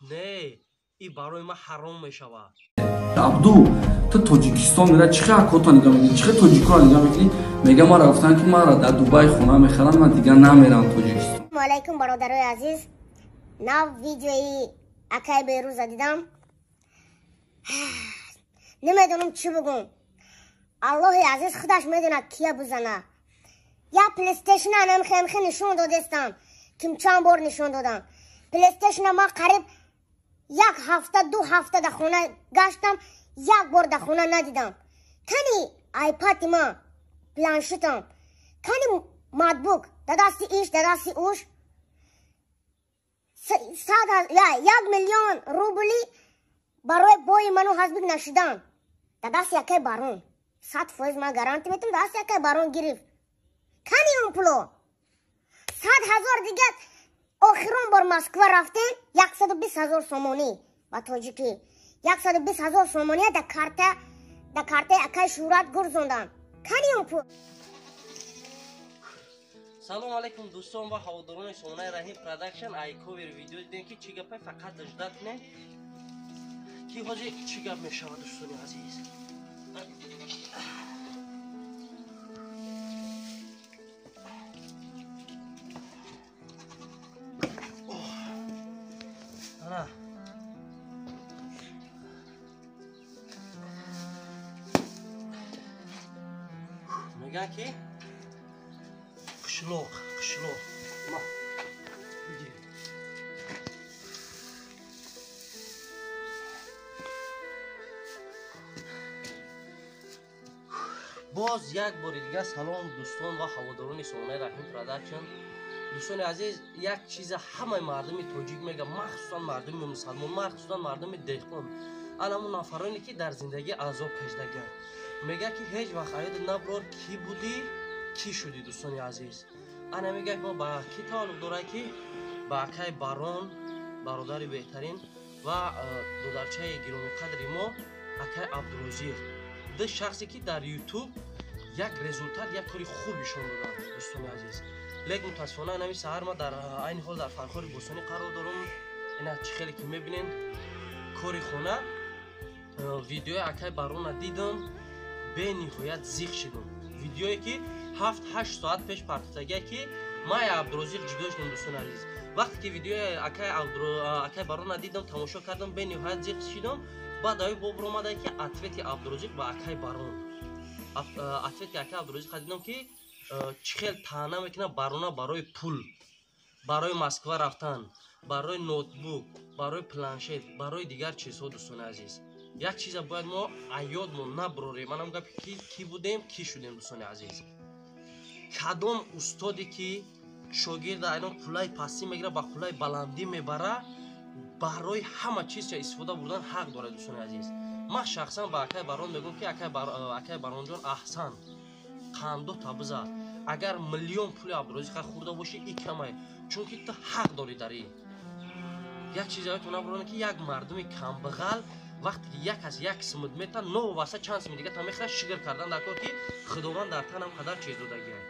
Не, и барои ман ҳаром мешавад. Абду, ту Тоҷикистон мера чӣ хел акота нигоҳ мекунӣ, чӣ хел тоҷикоро нигоҳ мекунӣ? Мега мара гуфтанд, ки мара дар Дубай хона мехаранд, ман дигар намерам Тоҷикистон. Ассалому алайкум, бародарои азиз. Нав видеои акай Берӯза дидам. Намедонам чӣ бигӯм. Аллоҳи азиз худаш медонад, кия бизана. Я плейстейшн анам хемхе нишон додестам. Ким чанд бор нишон додам. Плейстейшн ма қариб як ҳафта, 2 ҳафта дар хона гаштам, як бор дар хона надидам. Кани айпади ма, планшетам, кани ноутбук, да дасти иш, да дасти уш. 1 миллион рубли барои бои ману ҳазбик нашидан. Да дасти якай барон. 100% ман гарантӣ метам, дасти якай барон гирифт. Кани он пуло? 100 000 дига охирон бор Москва рафтем, 120 000 сомонӣ ба тоҷикӣ. 120 000 сомонӣ да карта, да картаи акай Шӯҳрат гурзондан. Кани он пул? Салом алейкум, дӯстон ва ҳаводорони сомонаи Раҳим Продакшн. Ай ковер видео дидем, ки чӣ гапай, фақат ждать кунем, ки ҳозир чӣ гап мешавад, дӯстони азиз. Ана, мегӯянд, ки қишлоқ, қишлоқ ма бигир. Боз як бори дигар салом, дӯстон ва ҳаводорони сомонаи Раҳим Продакшн. Дӯстони азиз, як чиза ҳамаи мардуми тоҷик мега, махсусан мардуми мусалмон, махсусан мардуми деҳқон, ана ҳамун нафароне, ки дар зиндагӣ азоб кашидагианд, мега, ки ҳеҷ вақт аёдат набурор, кӣ будӣ, кӣ шудӣ. Дӯстони азиз, ана мега, мо ба кӣ тааллуқ дорад, ки ба акай Барон, бародари беҳтарин, ва додарчаи гиромиқадри мо акай Абдурозиқ, ду шахсе, ки дар Ютуб як результат, як кори хуб нишон доданд. Дӯстони азиз, лек мутаассифона нами саҳар ма дар айни ҳол дар Фархори Бостонӣ қарор дорум. Ина чӣ хеле ки мебинен, кори хона. Видеои акай Барона дидам, бениҳоят зиқ шидам. Видеое, ки 7-8 соат пеш партофтагия, ки май Абдурозиқ ҷудо шудам. Дӯстони азиз, вақте ки видеои акай Барона дидам, тамошо кардам, бениҳоят зиқ шидам. Баъд аи бо биромада, ки ответи Абдурозиқ ба акай Барон, ответи акай Абдурозиқ дидам, ки чӣ хел таъна мекунад Барона барои пул, барои Москва рафтан, барои ноутбук, барои планшет, барои дигар чизҳо. Дӯстони азиз, як чиза бояд мо аёдмон набурорем, манам гапи ки кӣ будем, кӣ шудем. Дӯстони азиз, кадом устоде, ки шогирда айнон қуллаи пастӣ мегирад, ба қуллаи баландӣ мебара, барои ҳама чизча истифода бурдан ҳақ дорад. Дӯстони азиз, ман шахсан ба акай Барон мегӯям, ки акай Баронҷон, аҳсан, қандо табиза. Агар миллион пули Абдурозиқа хӯрда бошӣ, и камай, чунки ту ҳақ дорӣ дар ин. Як чиз ёдтон набурона, ки як мардуми камбағал вақте ки як кас як симид мета, новобаста чанд симид дига та мехӯрад, шигр кардан дар кор, ки Худованд дар танам қадар чиз додагиай.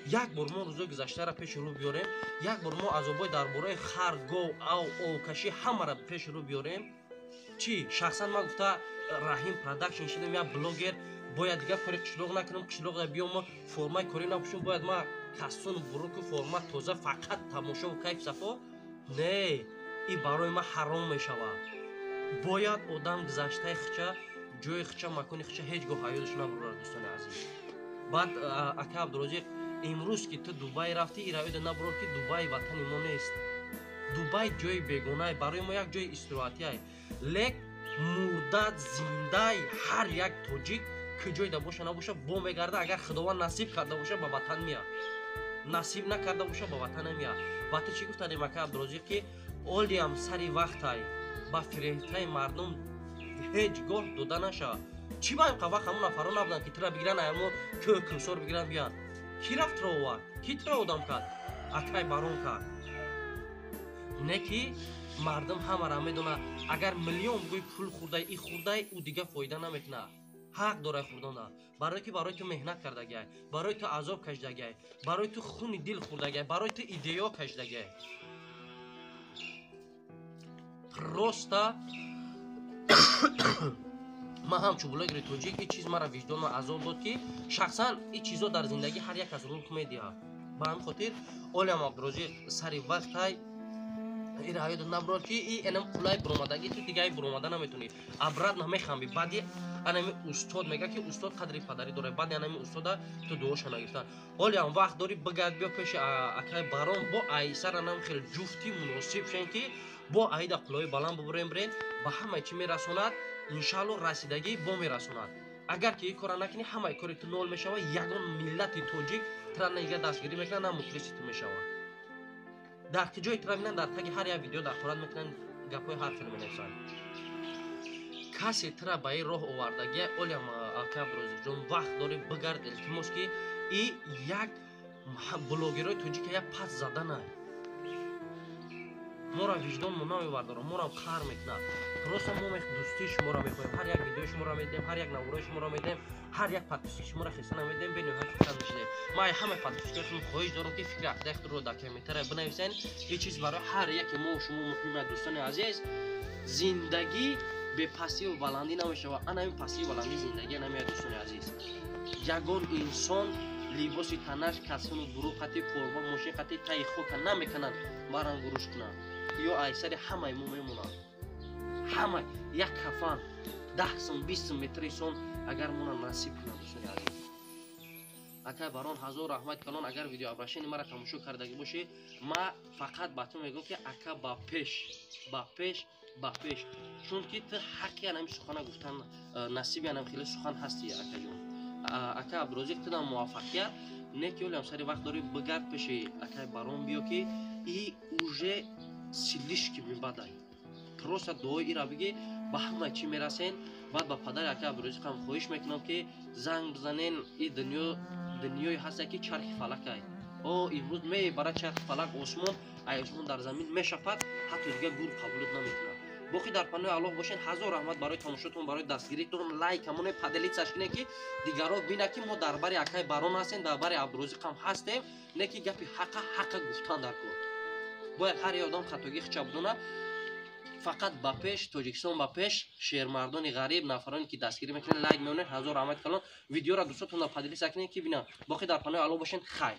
Як бор мо рӯзои гузаштаро пеши рӯ биёрем, як бор мо азобҳои дар бораи хар, гов, ав, овкашӣ ҳамаро пеши рӯ биёрем. Чӣ шахсан ман гуфта Раҳим Продакшн шидам, як блогер, бояд дигар кори қишлоқ накунам, қишлоқ биём, мо формаи корӣ напӯшем, бояд ма кастуну буруку форма тоза, фақат тамошову кайф сафо? Не, и барои ман ҳаром мешавад. Бояд одам гузаштаи хича, ҷои хича, макони хича ҳеҷ гоҳ ҳаёташ набурад. Дӯстони азиз, баъд ака Абдурозиқ, имрӯз ки ту Дубай рафтӣ, ира ёда набурор, ки Дубай ватани мо нест. Дубай ҷои бегонае барои мо, як ҷои истироҳатие. Лек мурда зиндаи ҳар як тоҷик ки ҷойда боша набоша, бо мегарда. Агар Худованд насиб карда боша, ба ватан меяд, насиб накарда боша, ба ватан намеяд. Ва ту чӣ гуфтадем, ака Абдурозиқ, ки олиам сари вақтай ба фирефтаи мардум ҳеҷ гоҳ дода нашавад. Чӣ ба инқа вақт ҳамун нафаро набуданд, ки тура бигиранд, аямо кӯ кӯсор бигиранд, биёянд? Кӣ рафт, туро овард? Кӣ туро одам кард? Акай Барон кард. Не ки мардум ҳамара медонад. Агар миллион гӯй пул хӯрдай, и хӯрдай, ӯ дига фоида намекунад. Ҳақ дорай хӯрдонда, барое ки барои ту меҳнат кардагиай, барои ту азоб кашидагиай, барои ту хуни дил хӯрдагиай, барои ту идеё кашидагиай. Просто ман ҳамчун блогери тоҷик ин чиз мара виҷдонро азоб дод, ки шахсан ин чизо дар зиндагӣ ҳар як кас рух медиҳад. Ба ҳамин хотир олиам Абдурозиқ сари вақтай ира ҳаёдат набурад, ки и энам қулай буромадагӣ ту дигаи буромада наметонӣ, обратно мехамби. Баъди анами устод мега, ки устод қадри падарӣ дорад. Баъди анами устода ту дуоша нагирифтан. Ҳолиам вақт дорӣ, бигард, биё пеши акай Барон, бо айсар анам хел ҷуфти муносиб шен, ки бо аида қулои баланд бубурем, бирен ба ҳамаи чӣ мерасонад, иншаалло, расидагӣ бо мерасонад. Агар ки ин кора накунӣ, ҳамаи кори ту нол мешавад. Ягон миллати тоҷик тра на дига дастгирӣ мекунад, на мухлиси ту мешавад. Дар ки ҷое тра бинанд, дар таги ҳар як видео дахорат мекунанд, гапҳои ҳар хел менависанд. Касе тра ба ин роҳ овардагия, олиам ака Абдурозиқҷон, вақт дорӣ, бигард, илтимос, ки и як блогерҳои тоҷика як пас заданай. Моро виҷдонмо намевардорам, моро қаҳр мекунад. Просто мо дӯстии шуморо мехоҳем, ҳар як видеои шуморо медиҳем, ҳар як наворои шуморо медиҳем, ҳар як подписчики шуморо хеста намедиҳем, бениҳоят хурсанд мешудем. Ман ҳамаи подписчикои худам хоҳиш дорам, ки фикри ақидаи худро дар комментария бинависен. Ин чиз барои ҳар яке мо шумо муҳим аст. Дӯстони азиз, зиндагӣ бепастиву баландӣ намешавад. Ана ҳамин пастиву баландии зиндагӣ намеяд. Дӯстони азиз, ягон инсон либоси танаш касону гурӯҳ қати корба мошин қати таи хока намекунанд, баран гуруш кунанд ё айсари ҳамаи мо мемонанд. Ҳама як кафан 10 сум, 20 сум метри сон агар мона насиб кунанд. Дӯстони азиз, акай Барон, ҳазор раҳмат калон. Агар видеообращение мара тамошо кардагӣ бошӣ, ма фақат ба ту мегӯям, ки ака, ба пеш, ба пеш, ба пеш, чунки ту ҳаққи анами сухана гуфтан, насиби анам хеле сухан ҳасти, акаҷон. Ака Абдурозиқ, тудам муваффақият. Не ки олиам сари вақт дорӣ, бигард пеши акай Барон, биё, ки и уже слишком мебадай. Просто дуои ира биги, ба ҳама чӣ мерасен. Баъд ба падари ака Абдурозиқам хоҳиш мекунам, ки занг бизанен. И дунё дунёе ҳаста, ки чархи фалакай. О имрӯз мебарад чархи фалак осмон, ай осмон дар замин мешапад, ҳатто дига гур қабулот намекунад. Боқӣ дар панои Аллоҳ бошен. Ҳазор раҳмат барои тамошотон, барои дастгиритон. Лайкамоне, поделиться кунед, ки дигарро бинад, ки мо дар бари акай Барон ҳастем, дар бари Абдурозиқам ҳастем. Не ки гапи ҳақа ҳақа гуфтан дар кор бояд ҳар як одам хатогӣ хича бидонад. Фақат ба пеш, Тоҷикистон ба пеш, шермардони ғариб, нафароне ки дастгирӣ мекунед, лайк меонед, ҳазор раҳмат калон. Видеоро дӯстотонро поделиться кунед, ки бинанд. Боқӣ дар панои Аллоҳ бошен, хайр.